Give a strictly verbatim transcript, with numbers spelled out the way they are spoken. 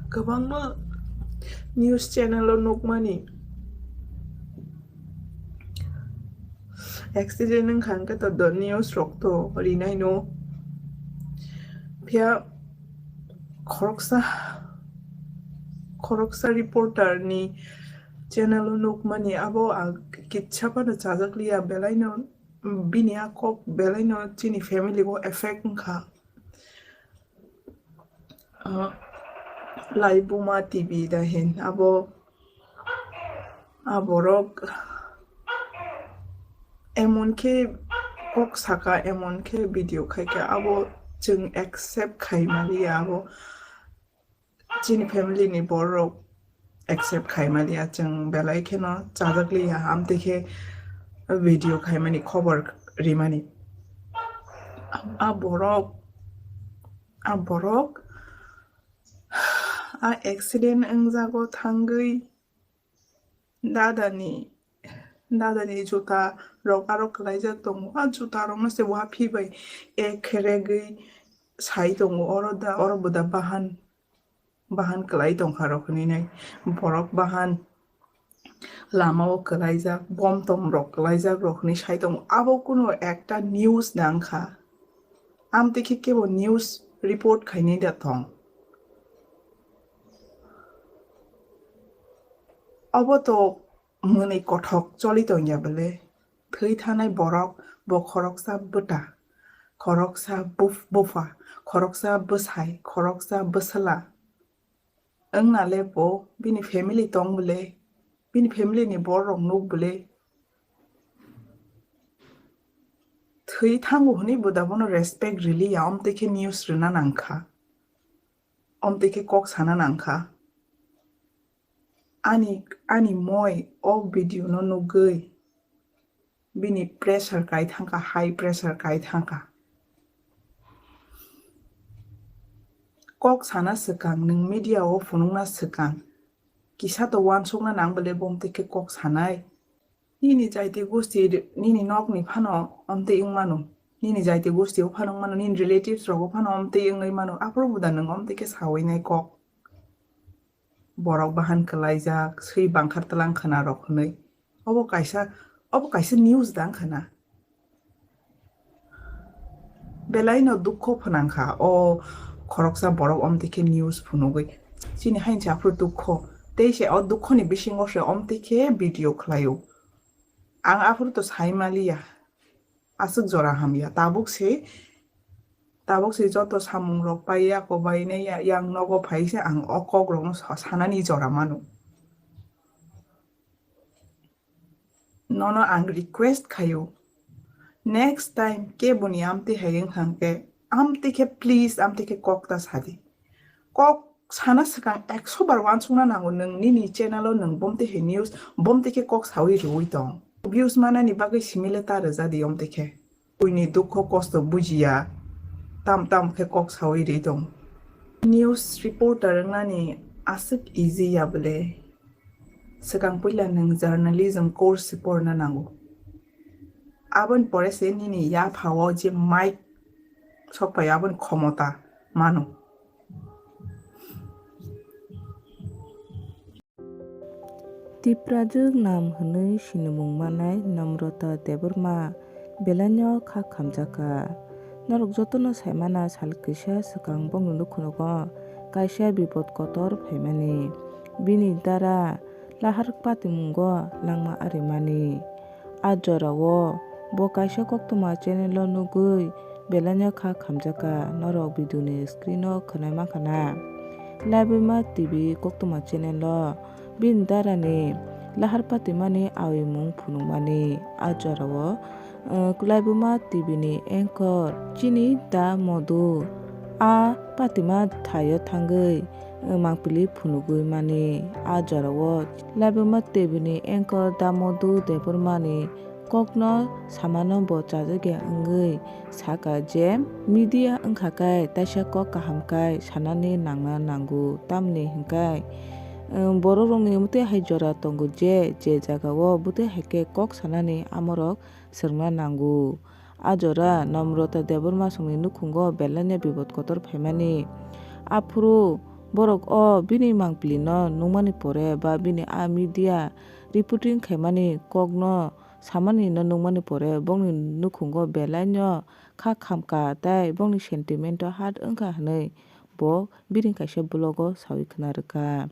kwbangma news channel o nukmani accident wngkha hwnkhe to do news rok to rinai no. Phiya khoroksa, khoroksa reporter ni channel o nukmani abo ang kitsa phano chajakliya, belai no bini a kok belai no chini family o effect wngkha. Ah, Laibuma T V da hin abo, a borok emon khe kok saka, emon khe video khaikha, abo chwng accept khai maliya, abo chini family ni borok accept khai maliya, chwng belai kheno chajakliya, amtwi khe video khaimani, khobor rimani. A borok, a borok a accident wngjago thangwi dadani, dadani juta rok aro kwlaijak tongo. A juta rokno se uaphi bai ek kheregwi sai tongo, oro da, oro bo da bahan, bahan kwlai tongkha rok hinwi nai. Borok bahan lama o kwlaijak, bom tom rok kwlaijak rok hinwi sai tongo. Abo kuno ekta news nang kha. Amtwi khe kebo news report khainai da thong. Obo to mwnwi kothok choli tongya bwle. Thwi thanai borok bo khoroksa bwta, khoroksa buf-, bupha, khoroksa bwsai, khoroksa bwswla. Wngna le bo bini family tong bwle, bini family ni borok nuk bwle. Thwi thango hwnwi bo da bono respect riliya, omtwi khe news rwna nang kha, omtwi khe kok sana nang kha. Ani, ani moi o video no nugwi bini pressure kai thangkha, high pressure kai thangkha. Kok sana swkang, nwng media o phunukna swkang, kisa to uansukna nang bwle bo omtwi khe kok sanai. Nini jaiti gosti, nini nokni phano omtwi wng mano, nini jaiti gosti o phano wng mano, nini relatives rogo phano omtwi wngwi mano, aphuru bo da nwng omtwi khe sawi nai kok? Borok bahan kwlaijak, swi bangkhar tlang khna rok hwnwi. Obo kaisa, obo kaisa news da wng khna. Belai no dukho phwnang kha o khoroksa borok omtwi khe news phunugwi. Chini haini se aphuru dukho. Tei se o dukho ni bisingo se omtwi khe video khlaio. Ang aphuru to sai maliya. Aswk jora hamya. Tabuk se, tabuk se joto samung rok pai ya, kobai nai ya, yang nogo phai se ang o kok rok no sa-, sanani jora mano. Nono ang request khaio, next time keboni amtwi hai wng thang khe, amtwi khe please, amtwi khe kok ta sadi. Kok sana swkang ekso bar uansukna nango nwng nini channel o nwng bomtwi hai news, bomtwi khe kok sawi rwui tong. Views manani bagwi simi le ta rwja di omtwi khe. Buini dukho kosto bujiya, tam tam khe kok sawi ri tong. News reporter wngnani aswk easy ya bwle. Swkang puila nwng journalism course se porna nango. Aboni pore se nini yaphao je mic sokphai aboni khomota mano. Tiprajwk nam hwnwi sinimung manai Namrata Debbarma belaino kha khamjakha. Norok jotono saimana sal kisa swkang bongni nukhungo kaisa bipot kotor phaimani. Bini dara lahar patimungo langma arimani. A jorao bo kaisa koktwma channel o nugwi belaino kha khamjakha, norok video ni screen o khwnai mankha na. Laibuma T V koktwma channel o bini dara ni lahar patimani awimung phunukmani. A jorao, uh, Laibuma T V ni anchor chini Da Modu a patima thaio thangwi, uh, mangpili phunugwi mani. A jorao Laibuma T V ni anchor Da Modu Debbarma ni kokno samano bo chajakya wngwi saka je media wngkha khe taisa kok kaham khe sanani nangna nango, tamni hwnkhe, um, borok rokni mwtwi hai jora tongo je, je jagao bwtwi hai khe kok sanani amorok swrwngna nango. A jora Namrata Debbarma songni nukhungo belaino bipot kotor phaimani. Aphuru Borok o bini mangpili no nukmani pore ba bini a media reporting khaimani kok no samani no nukmani pore bongni nukhungo belai no kha khamkha tei bongni sentiment o hurt wngkha hwnwi bo bini kaisa vlog o sawi khna rwkha.